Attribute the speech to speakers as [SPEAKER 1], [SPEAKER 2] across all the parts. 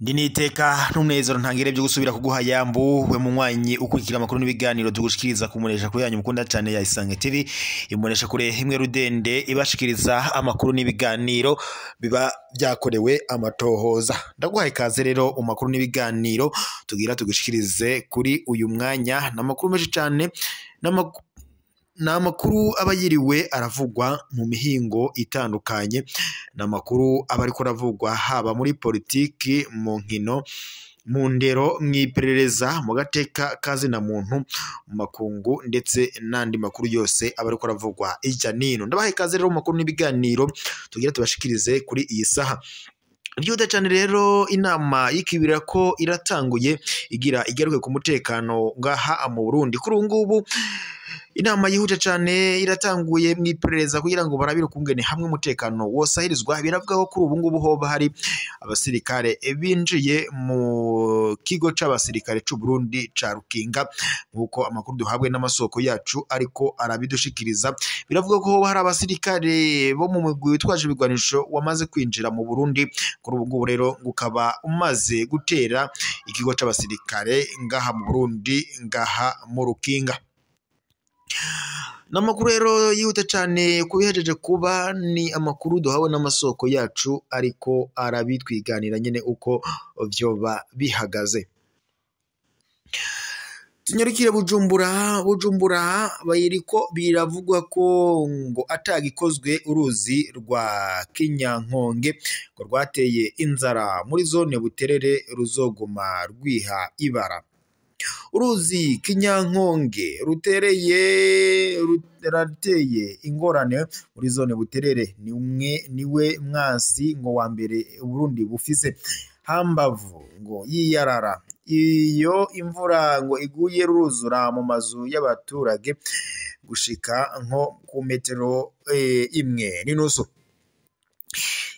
[SPEAKER 1] Ndi niteka n'umunezero ntangere byo gusubira kuguha yambu we munywanyi ukurikira amakuru n'ibiganiro tugushikiriza kumunesha kuri yanyu mukunda cyane ya Isange TV, imunesha kure imwe rudende ibashikiriza amakuru n'ibiganiro biba byakorewe amatohoza. Ndaguhaye ikaze rero umakuru n'ibiganiro tugira tugushikirize kuri uyu mwanya n'amakuru menshi cyane n'amakuru aba yiriwe aravugwa mu mihingo itandukanye, n'amakuru aba ariko aravugwa haba muri politiki, mu nkino, mu ndero, mw'iperereza, mu gateka kazina muntu, mu makungu ndetse n'andi makuru yose aba ariko aravugwa ijya nino. Ndabahaye ikaze rero mu makuru n'ibiganiro tugira tubashikirize kuri iyi saha. Byihuta cyane rero inama y'ikibira ko iratanguye igira igaruke ku mutekano ngaha mu Burundi. Kuri ubu ngubu inama yihuta cyane iratanguye mu iperereza kugira ngo barabire ukungene hamwe umutekano wosahirizwa. Biravuga ko kuri ubu ngubu hoba hari abasirikare binjiye mu kigo c'abasirikare c'u Burundi ca Rukinga, nkuko amakuru duhabwe n'amasoko yacu ariko arabidushikiriza. Biravuga ko hoba hari abasirikare bo mu mugwi witwaje ibigwanisho wamaze kwinjira mu Burundi. Kuri ubu ngubu rero ukaba umaze gutera ikigo c'abasirikare ngaha mu Burundi, ngaha mu Rukinga. N'amakuru rero yihuta cyane kubihejeje kuba ni amakuru duhawe n'amasoko yacu ariko arabitwiganira nyene uko vyoba bihagaze. Tunyarukire Bujumbura. Bujumbura bayiriko biravugwa ko ngo atagikozwe uruzi rwa Kinyankonge ngo rwateye inzara muri zone Buterere ruzoguma rwiha ibara. Uruzi Kinyankonge rurateye ingorane muri zone Buterere, ni umwe niwe mwasi ngo wa mbere Burundi bufise hambavu ngo yiyarara. Iyo imvura ngo iguye ruruzura mu mazu y'abaturage gushika nko ku metero 1.5.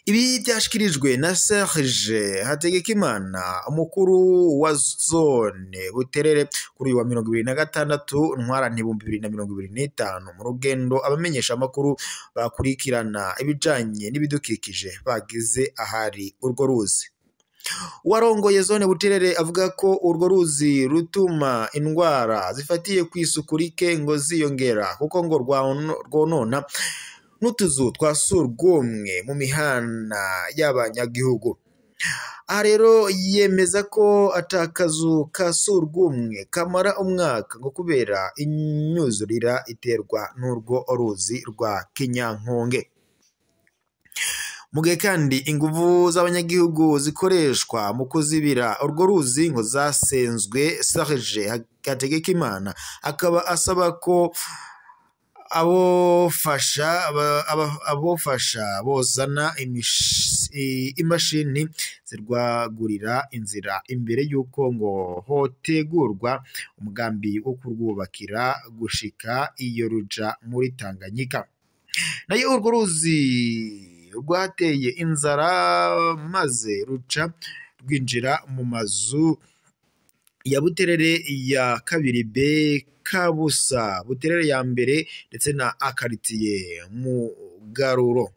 [SPEAKER 1] Ibi byashikirijwe na Serge Hategekimana, umukuru wa zone Buterere, kuri uyu wa 2026 Ntwarante 2025 mu rugendo abamenyesha amakuru bakurikirana ibijanye n'ibidukikije bagize ahari urwo ruzi. Uwarongoye zone Buterere avuga ko urwo ruzi rutuma indwara zifatiye kw'isuku rike ngo ziyongera, kuko ngo rwonona n'utuzu twa surwumwe mu mihana y'abanyagihugu. Aha rero yemeza ko atakazu ka surwumwe kamara umwaka ngo kubera imyuzurira iterwa n'urwo ruzi rwa Kinyankonge. Mu gihe kandi inguvu z'abanyagihugu zikoreshwa mu kuzibira urwo ruzi ngo zasenzwe, Serge Hategekimana akaba asaba ko abofasha bozana imashini zirwagurira inzira imbere y'uko ngo hotegurwa umugambi wo kurwubakira gushika iyo ruja muri Tanganyika. Nayo urwo ruzi rwateye inzara maze ruca rwinjira mu mazu ya Buterere ya 2 B, Kabusa, Buterere ya mbere ndetse na akaritiye Mugaruro.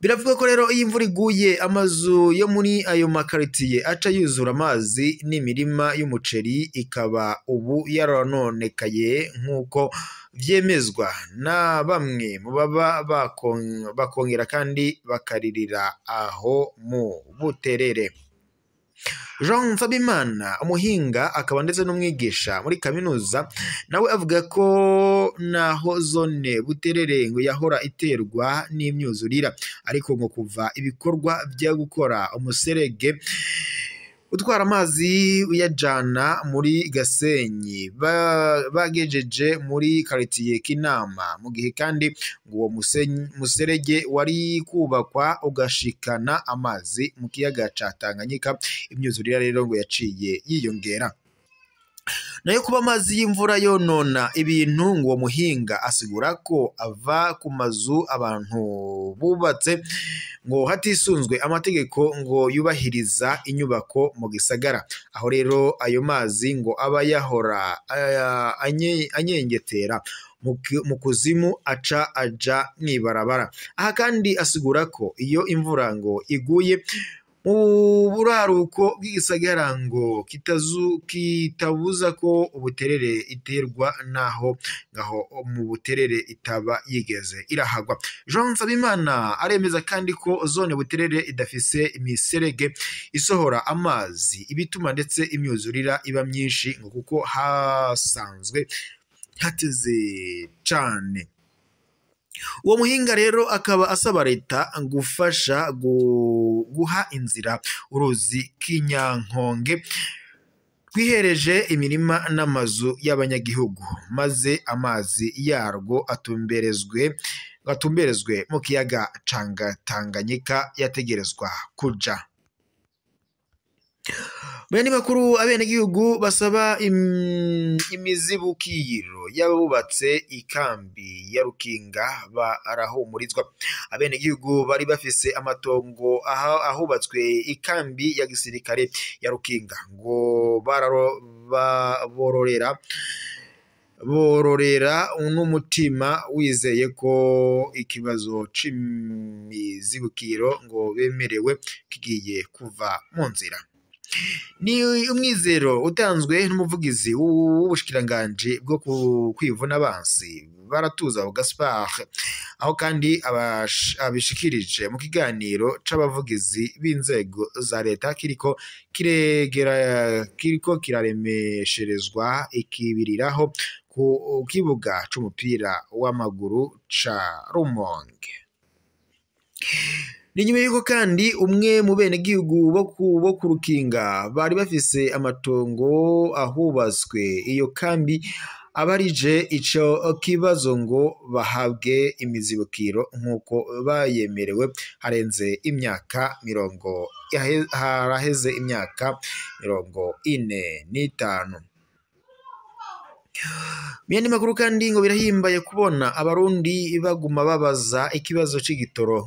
[SPEAKER 1] Biravuga ko rero iyo imvura iguye amazu yo muri ayo makaritiye aca yuzura amazi n'imirima y'umuceri ikaba ubu yarononekaye, nk'uko vyemezwa na bamwe mu baba bakongera kandi bakaririra aho mu Buterere. Jean Nsabimana, umuhinga akaba ndetse n'umwigisha muri kaminuza, nawe avuga ko naho zone Buterere ngo yahora iterwa n'imyuzurira, ariko ngo kuva ibikorwa byo gukora umuserege utwara amazi uyajana muri Gasenyi bagejeje muri quartier Kinama, mu gihe kandi ngo uwo muserege wari kubakwa ugashikana amazi mu kiyaga ca Tanganyika, imyuzurira rero ngo yaciye yiyongera. Nayo kuba amazi y'imvura yonona ibintu, ngo muhinga asigura ko ava ku mazu abantu bubatse ngo hatisunzwe amategeko ngo yubahiriza inyubako mu gisagara. Aho rero ayo mazi ngo aba yahora anyengetera mu kuzimu aca aja mwibarabara. Aha kandi asigura ko iyo imvura ngo iguye mu buraruko bw'igisagara ngo kitabuza ko Ubuterere iterwa naho ngaho mu Buterere itaba yigeze irahagwa. Jean Nsabimana aremeza kandi ko zone Buterere idafise imiserege isohora amazi, ibituma ndetse imyuzurira iba myinshi ngo kuko hasanzwe hateze cane. Uwo muhinga rero akaba asaba leta gufasha guha inzira uruzi Kinyankonge rwihereje imirima n'amazu y'abanyagihugu, maze amazi yarwo atumberezwe mu kiyaga Tanganyika yategerezwa kuja. Mu makuru, abenegihugu basaba imizibukiro y'abubatse ikambi ya Rukinga barahumurizwa. Abenegihugu bari bafise amatongo ahubatswe ikambi ya gisirikare ya Rukinga ngo bororera n'umutima wizeye ko ikibazo c'imizibukiro ngo bemerewe kigiye kuva mu nzira. Ni umwizero utanzwe n'umuvugizi w'ubushikiranganji bwo kwivuna abansi Baratuza Gaspard, aho kandi abishikirije mu kiganiro c'abavugizi b'inzego za leta kiriko kiraremesherezwa ikibiriraho ku kibuga c'umupira w'amaguru ca Rumonge. Ni nyuma yuko kandi umwe mu benegihugu bo ku Rukinga bari bafise amatongo ahubatswe iyo kambi abarije ico kibazo ngo bahabwe imizibukiro nk'uko bayemerewe harenze imyaka haraheze imyaka 45. Muyandi makuru kandi ngo birahimbaye kubona abarundi baguma babaza ikibazo c'igitoro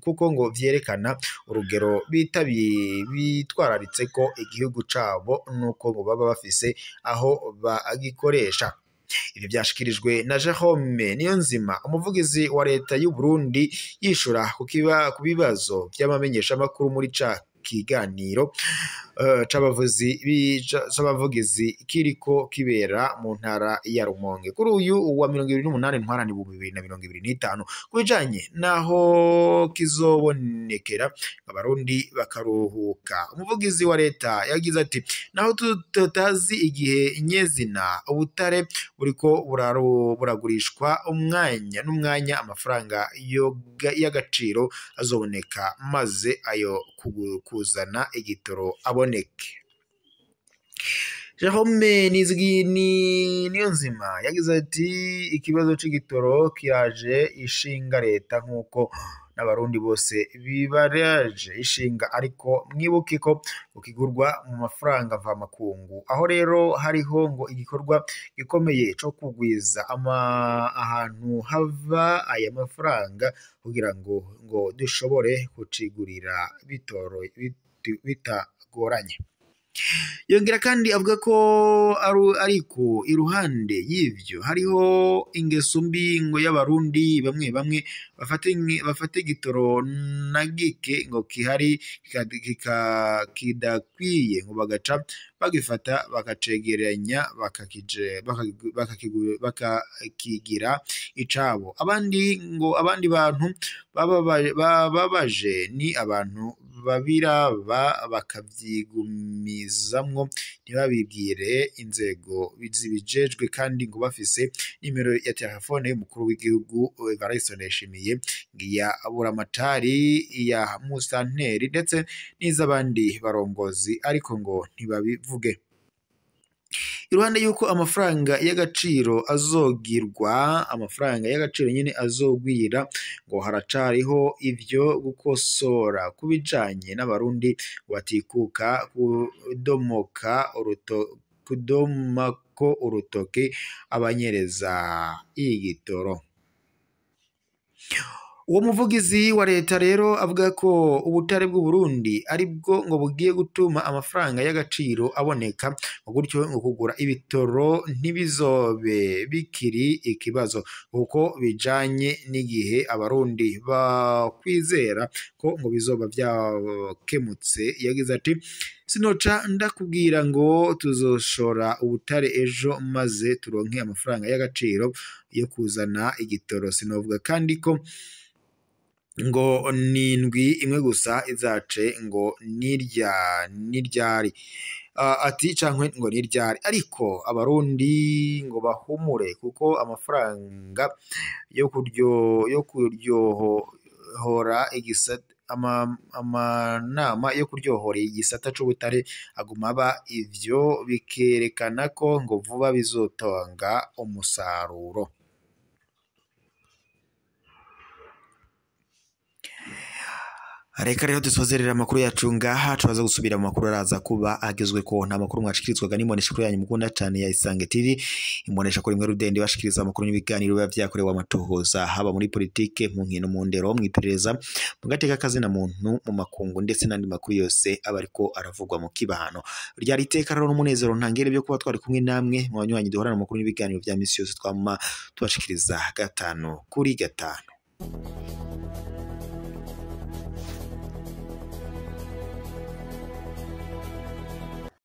[SPEAKER 1] kuko ngo vyerekana urugero bitwararitse ko igihugu cabo nuko ngo baba bafise aho bagikoresha. Ibi vyashikirijwe na Jerome Niyonzima, umuvugizi wa leta y'u Burundi, yishura ku bibazo vy'amamenyeshamakuru muri ca kiganiro c'abavugizi kiriko kibera mu ntara ya Rumonge kuri uyu wa 28 ntwarante 2025 kubijanye naho kizobonekera abarundi bakaruhuka. Umuvugizi wa leta yagize ati: naho tutazi igihe nyezina ubutare buriko buragurishwa umwanya n'umwanya amafaranga y'agaciro azoboneka maze ayo kuzana igitoro aboneke. Jerome Niyonzima yagize ati: ikibazo c'igitoro kiraje ishinga leta nk'uko n'abarundi bose bibaraje ishinga, ariko mwibuke ko ukigurwa mu mafaranga mvamakungu. Aho rero hariho ngo igikorwa gikomeye co kugwiza ahantu hava aya mafaranga kugira ngo dushobore kucigurira bitagoranye. Yongera kandi avuga ko ariko iruhande y'ivyo hariho ingeso mbi ngo y'abarundi bamwe bamwe bafate igitoro na gike ngo kihari kidakwiye ngo bagaca bagifata bakacegeranya bakakigira icabo. Abandi ngo abandi bantu babaje ni abantu babiraba bakavyigumizamwo ntibabibwire inzego zibijejwe, kandi ngo bafise nimero ya telefone y'umukuru w'igihugu Evariste Ndayishimiye, iya Buramatari, iya Musanteri ndetse n'iz'abandi barongozi, ariko ngo ntibabivuge. Iruhande yuko amafaranga y'agaciro azogirwa, amafaranga y'agaciro nyene azogwira, ngo haracariho ivyo gukosora kubijanye n'abarundi batikuka kudomako urutoke abanyereza igitoro. Uwo muvugizi wa leta rero avuga ko ubutare bw'u Burundi ari bwo ngo bugiye gutuma amafaranga y'agaciro aboneka, ngo gutyo ngo kugura ibitoro ntibizobe bikiri ikibazo, kuko bijanye n'igihe abarundi bakwizera ko ngo bizoba vyakemutse. Yagize ati: "Sinoca ndakubwira ngo tuzoshora ubutare ejo maze turonke amafaranga y'agaciro yo kuzana igitoro. Sinovuga kandi ko ngo ni indwi imwe gusa izace ngo nirya niryari, ati cankwe ngo niryari, ariko abarundi ngo bahumure kuko amafaranga yo kuryohora igisata amanama yo kuryohora igisata c'ubutare aguma aba, ivyo bikerekana ko ngo vuba bizotanga umusaruro." Reka rero dusozerera amakuru yacu ngaha, turaza gusubira mu makuru araza kuba agezwe ko nta makuru mwashikirizwaga n'imbonesha kuri yanyu mukunda cyane ya Isange TV, imbonesha kuri mwe rudende bashikiriza amakuru n'ibiganiro biba vyakorewe amatohoza, haba muri politike, mu nkino, mu ndero, mu iperereza, mu gateka kazina muntu, mu makungu, ndetse n'andi makuru yose aba ariko aravugwa mu kibano. Ryari iteka rero n'umunezero ntangere byo kuba twari kumwe namwe mu banywanyi duhorana amakuru n'ibiganiro vya misi yose twama tubashikiriza 5 kuri 5.